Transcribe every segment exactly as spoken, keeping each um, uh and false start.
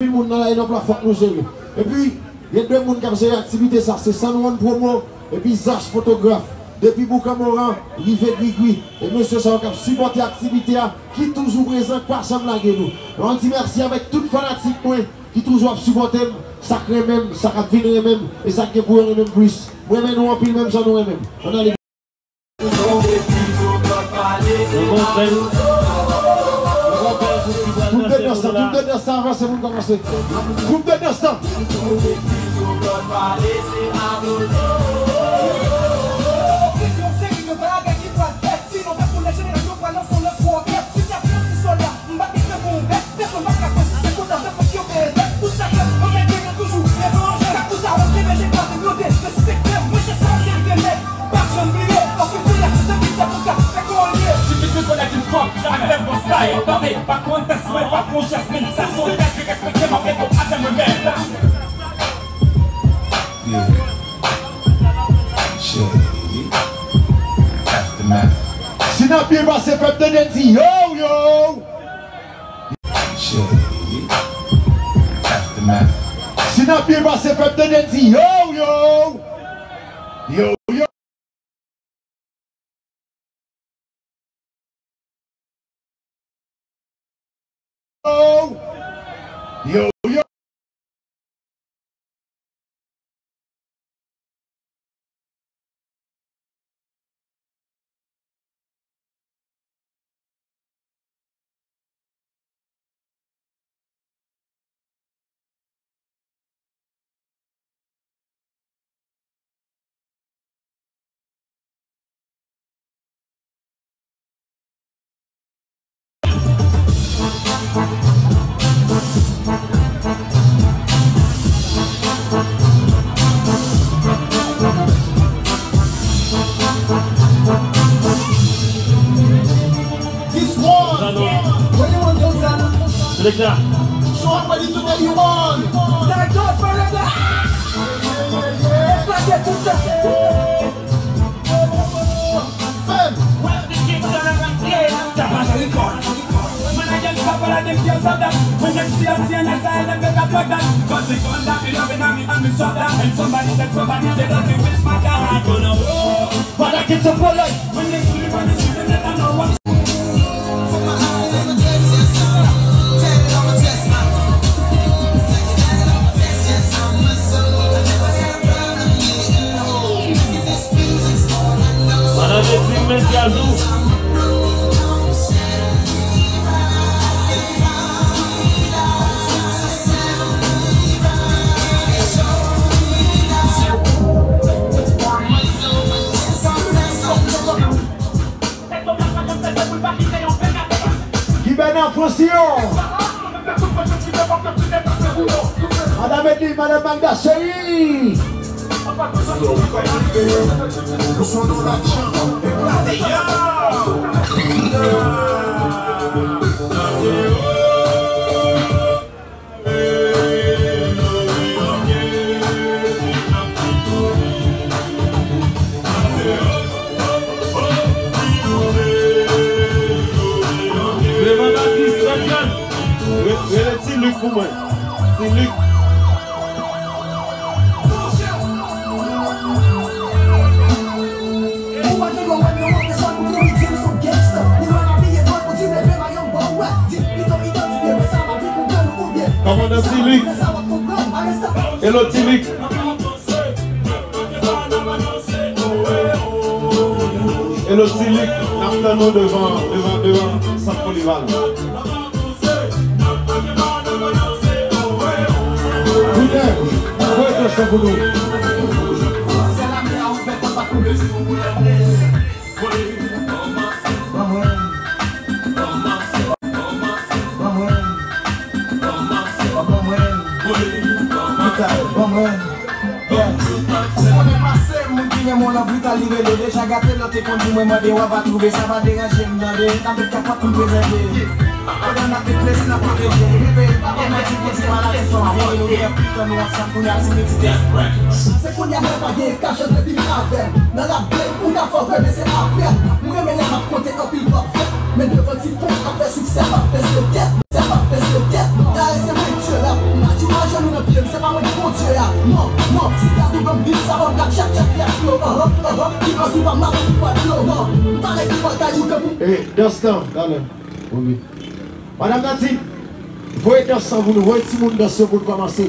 Anpil moun nan line-up la, fòk nou jere. Epi, gen de moun k ap jere aktivite sa, se San Juan Promo, epi Zash fotograf. Depi Boukan Moran, rive Grigri. E mesye sa yo k ap sipòte aktivite a, ki toujou prezan, k pa janm lage nou. Mwen di mèsi avèk tout fanatik mwen, ki toujou ap sipòte m, sa k renmen m, sa k ap vin renmen m, e sa k gen pou yo renmen m plis. Mwen renmen nou anpil, menm jan nou renmen m. Ann ale. Tout de dans, tout de dans, avanse, moun kòmanse. Tout de dans. Yon seri de bagay ki pral fèt, sinon pèp pou lejenerasyon pral lanse yon lòt pwovèb. Si t ap yon ti sòlda, m pa t gen pou yon bèt. Pèsonn pa t ka pran si se konsa fè fòk yo peye dèt. Tout sa fèt, anmède yo toujou, etranje. Ka pou sa, yo te veje pa te blode, respekte, mwen se sa, se li te nèg. Pa janm bliye, paske kounye a se tankou sa pou ka fè kò an lye. Difisil konèt yon fanm, ak bèl bon style. Tande, pa konn tès mwen, pa fon Jasmine. Sa se yon tès, respekte m, ap reponn avè mwen menm. Yeah. Shady. Aftermath. Si n ap byen pase, fè m tande n di yo, yo. Shady. Aftermath. Si n ap byen pase, fè m tande n di yo, yo. Yo, yo. Yo, yo. This one. Where you want those at? Selekta. Show up ready today, you want. Like those, brother. Everybody get to the Fèm. Madan Medlin, men Gazou. Gibèna Fransio. Madan Medlin, Madan Magda, cheri. Clément Baptiste, Redman. Re-, rele Ti Luc pou mwen. Ti Luc. Kòmandan Ti Luc. Hello, Ti Luc. Hello, Ti Luc. N ap tann ou devan, devan, devan Sant Polivalans. Kounye a, voye tansyon pou nou. Ban mwen. Ban mwen. Ban mwen. Gita, ban mwen. Yeah. Ou konnen pase, moun ki renmen w nan brital, li rele w deja gate, lè w te konn di mwen mande w, w ap twouve sa pa deranje m, tande. N ap met kapòt pou n prezève. Pandan n ap met plezi, n ap pwoteje. Reve, pa ban manti, pou di maladi, fanm vye, nou gen anpil tan nou ansanm, kounye a se medite. Se kounye a mwen pa gen kachòt depi avè m. Nan rap game, ou ka fè w pè, men se apre. M renmen lè m ap konte anpil pwòp fèt. Men devan ti pon ap fè siksè, m ap pèse yo kèt, m ap pèse yo kèt. Dayè se mwen ki tye rap. Pye m, se pa mwen ki Bondye a. Non, non, si gad ou ban m bif, sa ban m gad chak, chak, chak, yo. Ahan, ahan, ki anvi pa m la, ki pa dlo. Non, m pa nèg ki batay ou tankou. E, dans lan, talè. Wi. Madam Nadine, voye dans lan pou nou, voye timoun dans yo pou nou kòmanse.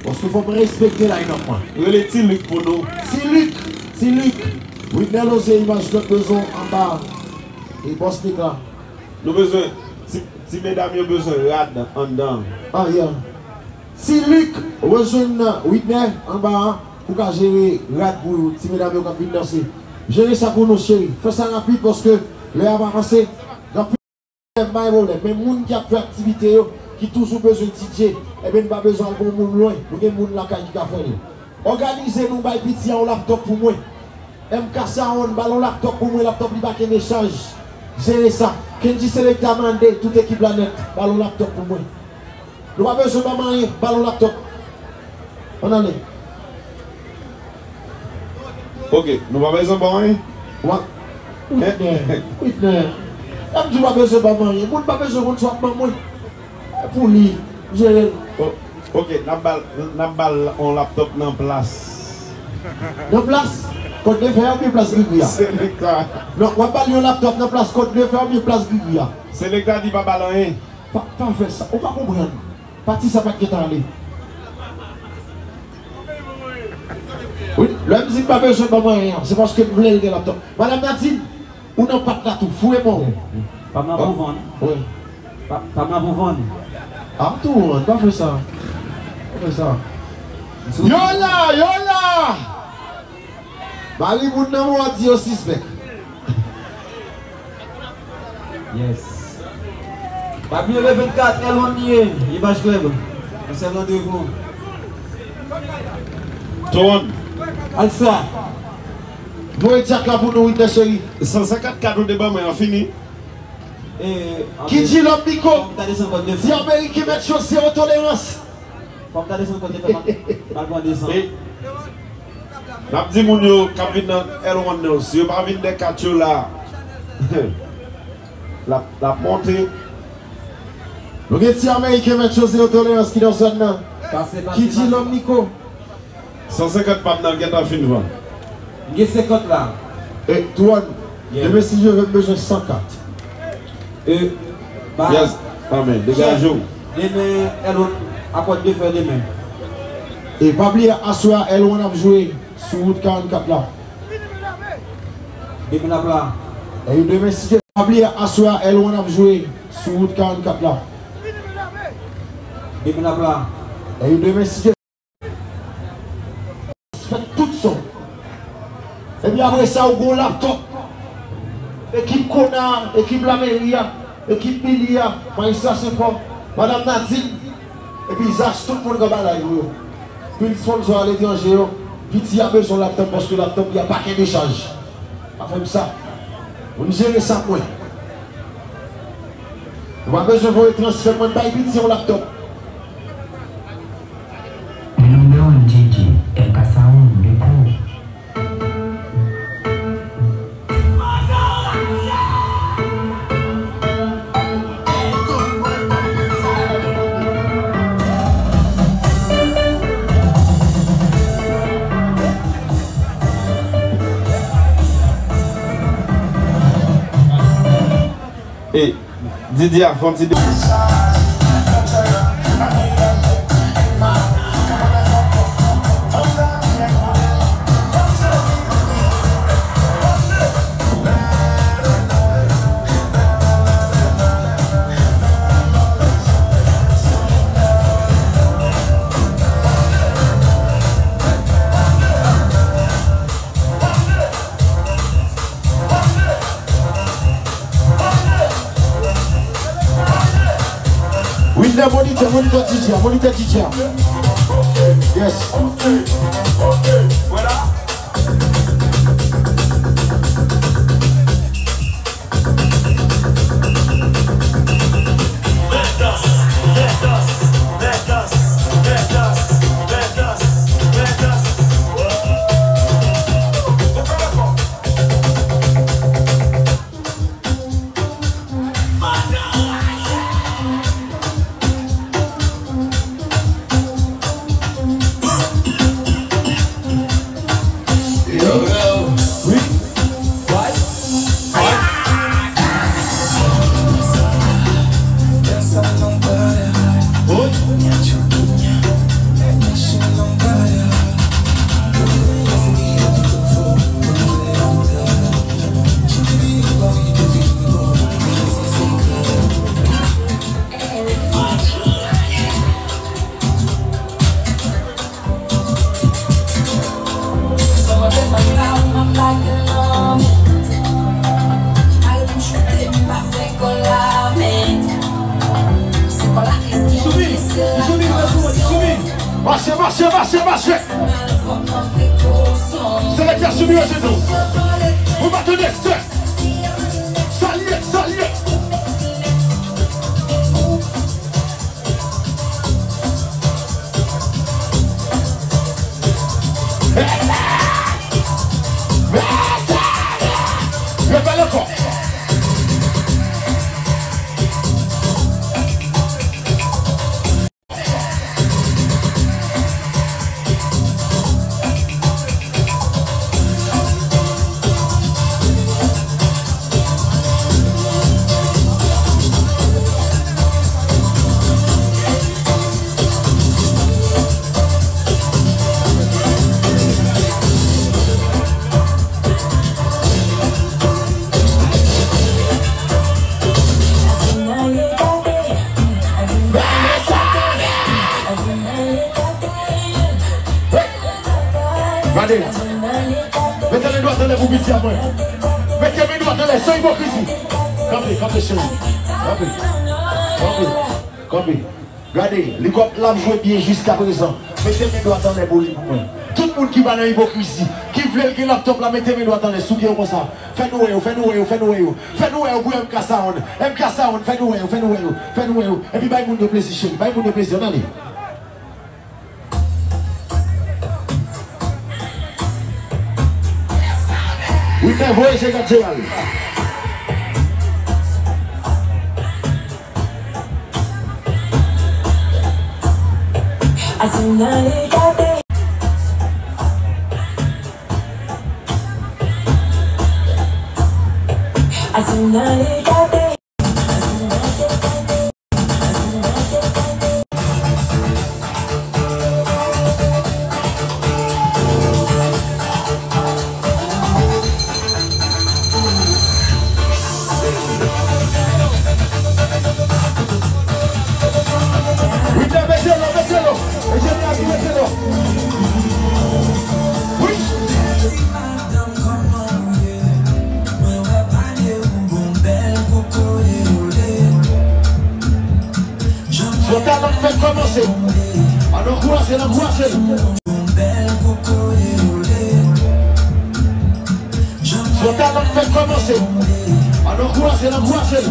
Paske fò m respekte line-up mwen. Rele Ti Lik pou nou. Ti Lik, Ti Lik. Widner Loze, imaj nou bezwen anba. E bòs Lik la. Nou bezwen, ti, ti medam yo bezwen rad anndan. Ah, yeah. Ti Lik, rejwenn Widner anba a pou ka jere rad pou ti medam yo k ap vin danse. Jere sa pou nou, cheri. Fè sa rapid paske lè a pa pase. Gen anpil pwoblèm, pa gen pwoblèm. Men moun ki ap fè aktivite yo, ki toujou bezwen D J, ebyen, nou pa bezwen al gon moun lwen. Nou gen moun lakay ki ka fè l. Òganize nou, bay piti a yon laptòp pou mwen. M K Sound, ba l yon laptòp pou mwen, laptòp li pa kenbe chaj. Jere sa. Kendji Selecta mande tout ekip la nèt, ba l yon laptòp pou mwen. Nou pa bezwen ban m anyen, ba l yon laptòp. Ann ale. Ok, nou pa bezwen ban anyen? Wa. Widner, Widner. Lè m di w pa bezwen ban m anyen, moun pa bezwen konn sa w ap ban mwen. E pou li, jere l. O-, ok, n ap ba l, n ap ba l yon laptòp nan plas. Nan plas? Kòd de fè a oubyen plas grigri a? Selecta. Non, w ap ba l yon laptòp nan plas kòd de fè a oubyen plas grigri a? Selecta di pa ba l anyen. Pa, pa fè sa. Ou pa konprann. Pati sa pa t gentan ale. Wi, lè m di m pa bezwen ban m anyen an, se paske m vle l gen laptòp. Madam Nadine, ou nan pat la tou, foure men w. Pa m nan pou vann. Wi. Pa, pa m nan pou vann. A, m tou vann, pa fè sa. Pa fè sa. Yo la, yo la! Mari moun nan mò di yo sispèk. Yes. Pa bliye le vennkat, L one li ye, Imaj Club. Yon sèl randevou. Ton. Al sa. Voye djak la pou nou, Widner cheri. San senkant kat ou te ban mwen an fini. E, Ki di lòm Miko? Fò m ta desann kòd de fè. Di Ameriken mèt yo zero tolerans. Fò m ta desann kòd de fè, m al, m al pran desann. E, n ap di moun yo k ap vin nan L one nan, si yo pa vin de kat yo la, l ap, l ap monte. Nou gen ti Ameriken mèt yo zero tolerans ki nan zòn nan. Ki di lòm Miko? San senkant pa m nan gentan fin vann. M gen senkant la. E, Twòn, yeah, demen si Dye vle m bezwen san kat. E, ba, yes, amen. Degaje w. Demen, L one, akòd de fè demen. E pa bliye, aswè a, L one ap jwe sou wout karannkat la. Demen n ap la. E demen si Dye, pa bliye, aswè a, L one ap jwe sou wout karannkat la. Demen n ap la. E demen si Dye Fè tout son. Epi apre sa, ou gon laptòp. Ekip Kona, ekip lameri a, ekip Billy a, Majistra Senfò, Madam Nadine, epi Zach, tout moun k anba live yo. Pil sponsò aletranje yo, piti a bezwen laptòp paske laptòp li a pa kenbe chaj. Pa fè m sa. Moun jere sa pou mwen. Ou pa bezwen voye transfè, mwen bay piti yon laptòp. Number one D J, M K Sound, de pro. E, Didi a fè yon ti de- Wilner, monitè, monitè D J a, monitè D J a. Yes. Mache, mache, mache, mache. Selektè sou mizisyen nou. Ou pa tande sè. Salye, salye. Yo pale ankò. Gade. Mete men dwat anlè pou piti a mwen. Mete men dwat anlè san ipokrizi. Kanpe, kanpe, cheri. Kanpe. Kanpe. Kanpe. Gade, li kòp la ap jwe byen jiskaprezan. Mete men dwat anlè pou li pou mwen. Tout moun ki pa nan ipokrizi, ki vle l gen laptòp la, mete men dwat anlè sou pye yo konsa. Fè nou wè yo, fè nou wè yo, fè nou wè yo. Fè nou wè yo pou M K Sound. M K Sound, fè nou wè yo, fè nou wè yo, fè nou wè yo. Epi bay moun yo plezi, cheri. Bay moun yo plezi, ann ale. Wi, men voye je gad Jeral. Wi, mete lo, mete lo. Enjenyè a di mete lo. Wi. Son talan fèk kòmanse. Ann ankouraje l, ankouraje l. Son talan fèk kòmanse. Ann ankouraje l, ankouraje l.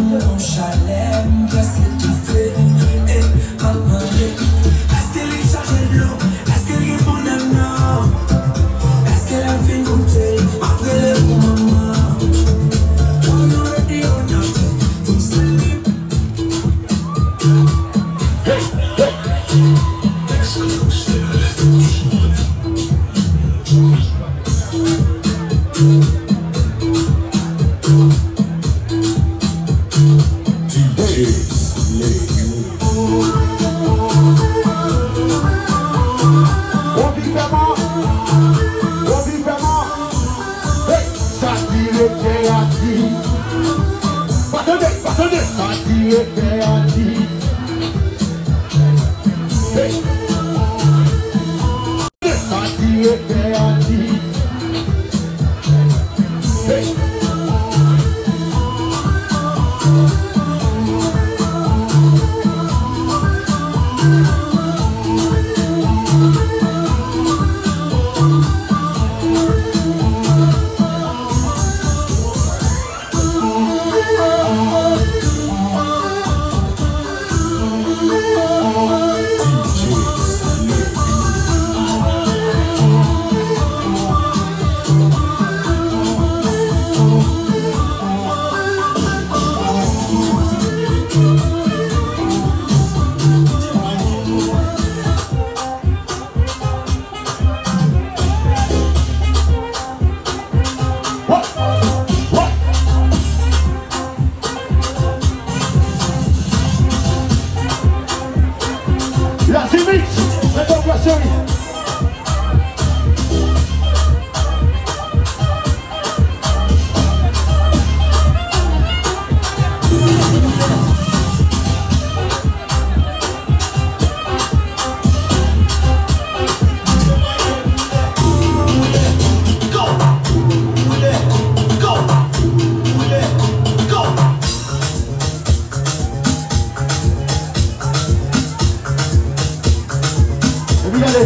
Gade.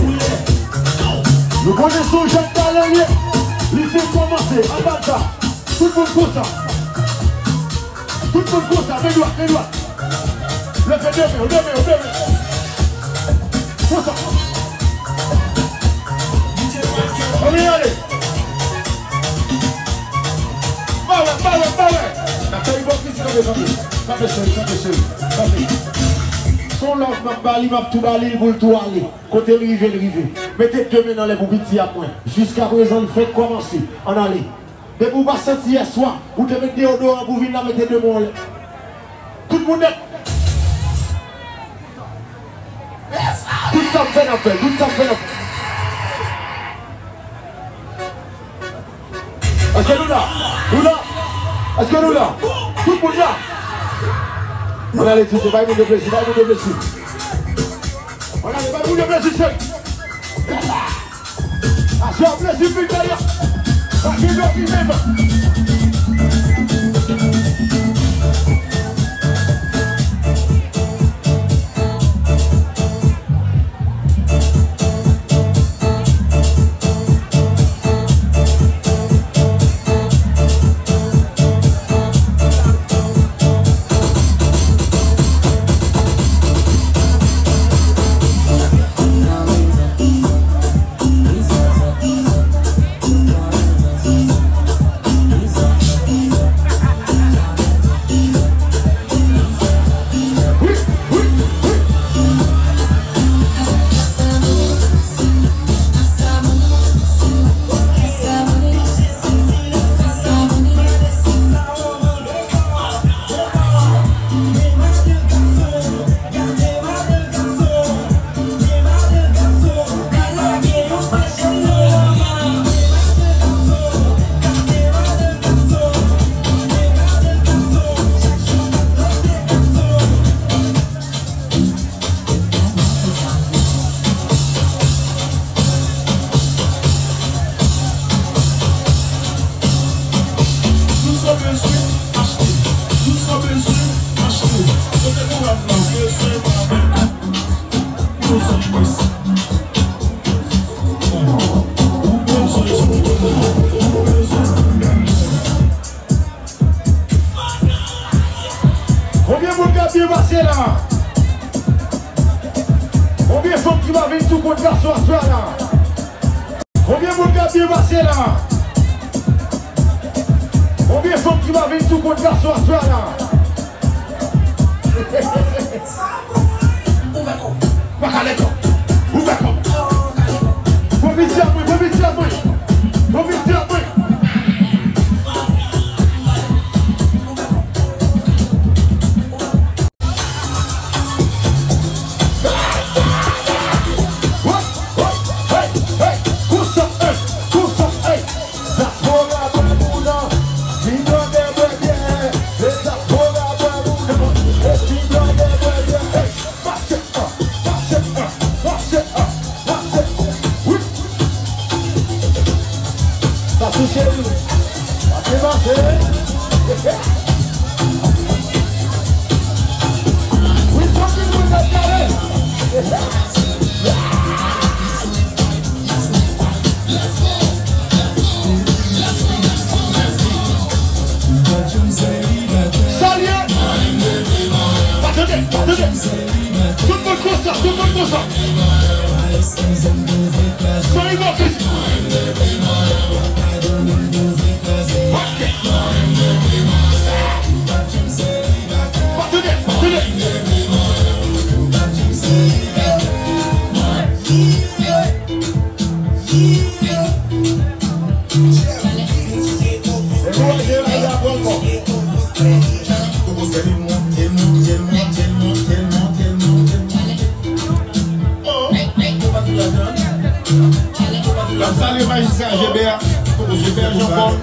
Nou konnen se yon jèn talè li ye. Li fin kòmanse. Anba l sa. Tout moun konsa. Tout moun konsa. Men dwat, men dwat. Leve de men w, de men w, de men w. Konsa. Ann ale. Ba wè, ba wè, ba wè. N ap fè ipokrizi, kanpe, kanpe. Kanpe, cheri, kanpe, cheri. Kanpe. Se yon love m ap ba li, m ap tou ba li, l pou l tou ale. Kote l rive, l rive. Mete de men anlè pou piti a mwen. Jiskaprezan, l fèk kòmanse. Ann ale. Depi w pa santi yèswa, ou te met deyodoran pou vin la, mete de men w anlè. Tout moun nèt. Tout sa m fè, n ap fè. Tout sa m fè, n ap fè. Èske nou la? Nou la? Èske nou la? Tout moun la? Ann ale, DJ, bay moun yo plezi, bay moun yo plezi. Ann ale, bay moun yo plezi, cheri. Aswè a plezi vin dèyè. Pa gen dòmi menm. Nou sa bezwen achte. Nou sa bezwen achte. Kote nou ap la, bezwen pa. Nou sa plis. Ou bezwen sou kote. Ou bezwen. Konbyen moun k ap byen pase la? Konbyen fanm ki pa vin tou kont gason aswè a la? Konbyen moun k ap byen pase la? Konbyen fanm ki pa vin tou kont gason aswè a la? Ou pa ka lèkò. Ou pa ka. Pwofesè mwen, pwofesè mwen. Pwofesè mwen. Sa touche nou. Pase, pase. Wi, tranquille, wi, let's go. Salye. Pa tande, pa tande. Tout moun konsa, tout moun konsa. San ipokrizi. Pa tande, pa tande. N ap salye majistra Jebè a, Jebè Jean Paul.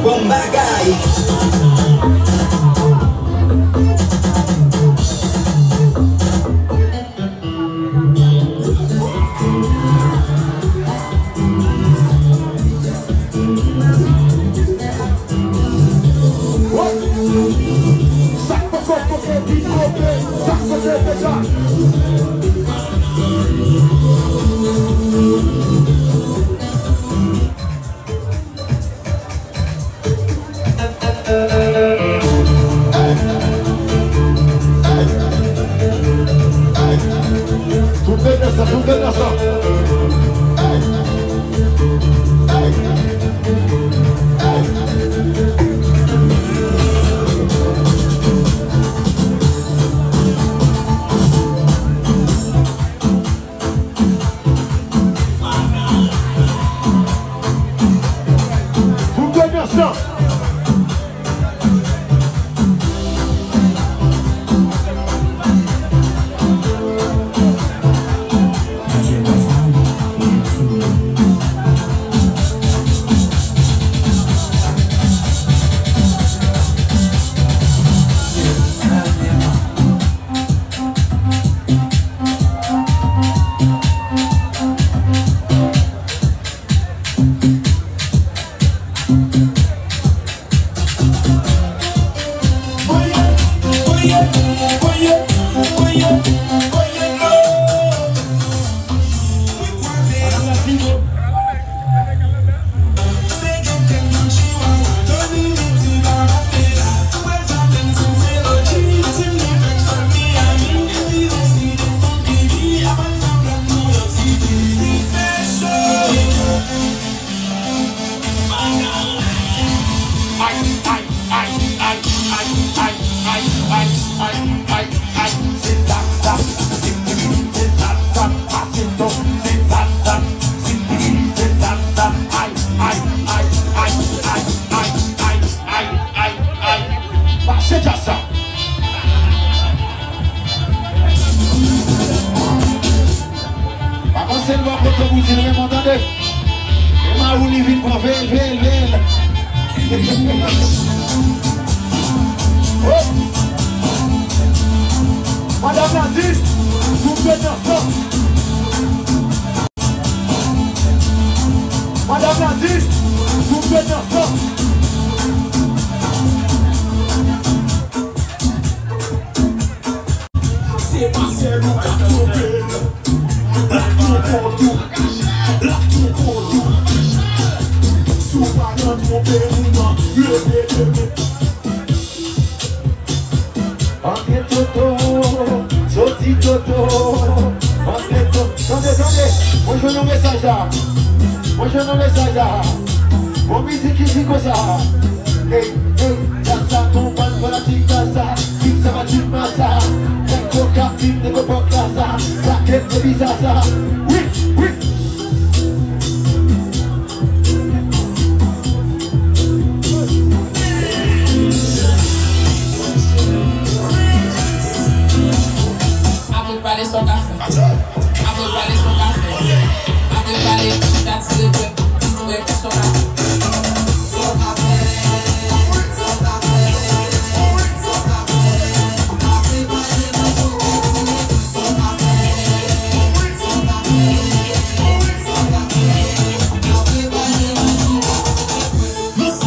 Bon bagay. Sa k poko pote, vin pote, sa k pote deja. Tout tandans sa, tout tandans sa. Tout tandans sa. Pase djaz sa. Pa panse l bò kote pou di l renmen, tande. E Mawouli vin pran, veye l, veye l, veye l. Oh! Madam Nadine, nou fè nan fòs. Madam Nadine, nou fè nan fòs. Se pa sèl ou k ap twonpe l. L ap twonpe w tou. L ap twonpe w tou. Si w pa nan twonpe moun nan, leve de men. Antre Toto, soti Toto. Antre Toto. Tande, tande. Mwen jwenn yon mesaj la. Mwen jwenn yon mesaj la. Gon mizik ki di konsa. Ey, ey, sa sa konprann fanatik sa. Sa va di masa. Nèg koka fin nèg pòt la sa. Sa kèt de bizar sa. Wi, wi. Apre pale sa w ka fè. Apre pale sa w ka fè. Apre pale, chita tire bwè, tire bwè, sa w ka fè. Sa w ka fè. Sa w ka fè. Sa w ka fè. Apre pale, manje w ka tire bwè, sa w ka fè. Sa w ka fè. Sa w ka fè. Apre pale, manje w ka tire bwè.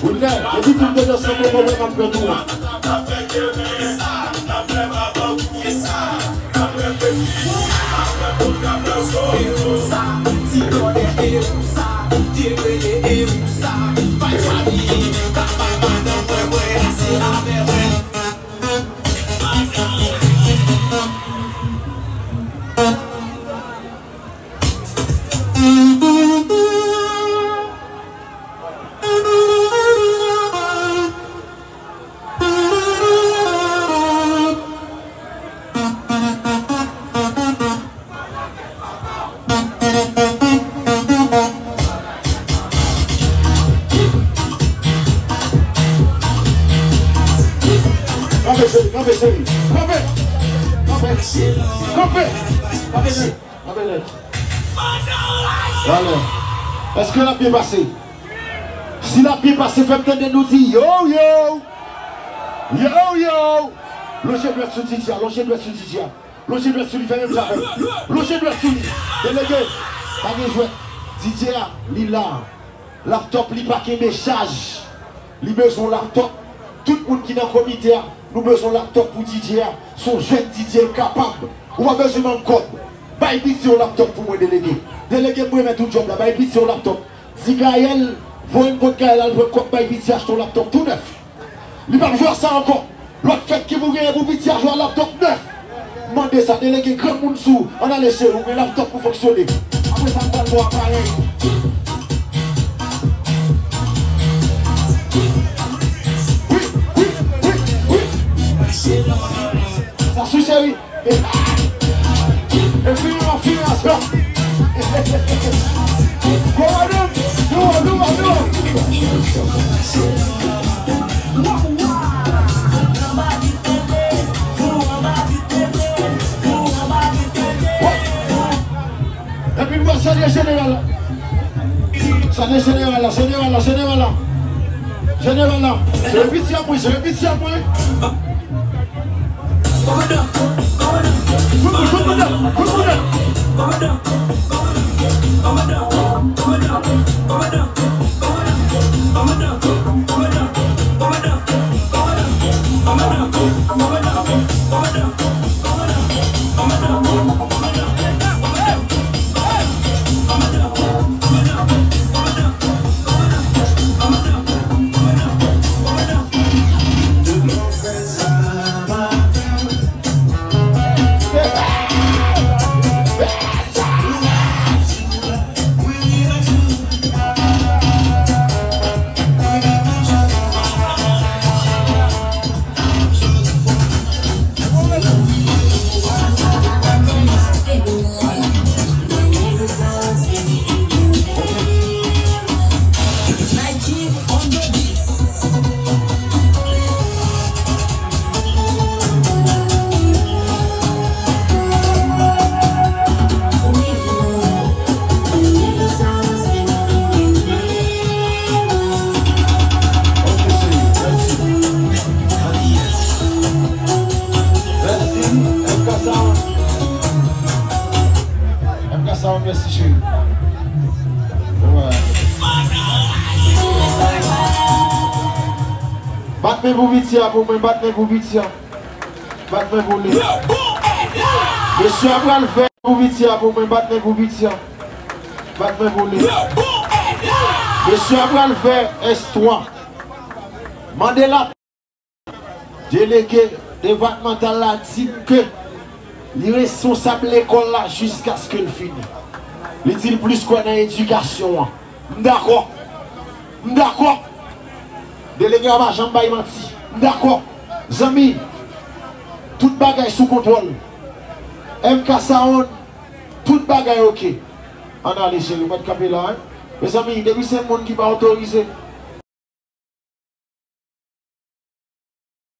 Kounye a, epi tout de nan sanble mwen wè m ap pran tou an. Kanpe, cheri. Kanpe. Kanpe. Kanpe. Kanpe nèt. Kanpe nèt. Talè. Èske l ap byen pase? Si l ap byen pase, fè m tande nou di yo, yo. Yo, yo. Lonje dwèt sou D J a, lonje dwèt sou D J a. Lonje dwèt sou li, fè menm jan avè m. Lonje dwèt sou li. Delege, pa gen jwèt. D J a, li la. Laptop li pa kenbe chaj. Li bezwen laptop. Tout moun ki nan komite a, nou bezwen laptop pou D J a. Se yon jèn D J, l kapab. Ou pa bezwen mank kòb. Bay piti yon laptop pou mwen, Delege. Delege, m remèt ou djòb la. Bay piti yon laptop. Di Gaël voye m kot Gaël al pran kòb, bay piti achte yon laptop tou nèf. Li p ap jwe ak sa ankò. Lòt fèt ki pou genyen pou piti a, jwe a laptop nèf. Mande sa, Delege, granmoun sou. Ann ale, cheri, ou gen laptop pou fonksyone. Apre sa, m pral ba w aparèy. Wi, wi, wi, wi. Sa sou, cheri. E fini an, fini an, sa. Go, madam. Go, go, go, go. Epi nou pral salye jeneral la. Salye jeneral la, jeneral la, jeneral la. Jeneral la. Se piti a mwen, se piti a mwen. Tout moun, tout moun, tout moun. Mèsi, M K Sound. M K Sound, mèsi, cheri. Bat men pou piti a pou mwen, bat men pou piti a. Bat men pou li. Mesye a pral fè pou piti a pou mwen, bat men pou piti a. Bat men pou li. Mesye a pral fè S twa. Mande la. Delege depatmantal la di m ke li responsab lekòl la jiskaske l fini. Li di l plis kwè nan edikasyon an. M dakò. M dakò. Delege a pa janm bay manti. M dakò. Zanmi, tout bagay sou kontwòl. M K Sound, tout bagay oke. Ann ale, cheri, ou mèt kanpe la, wi. Mezanmi, depi se moun ki pa otorize,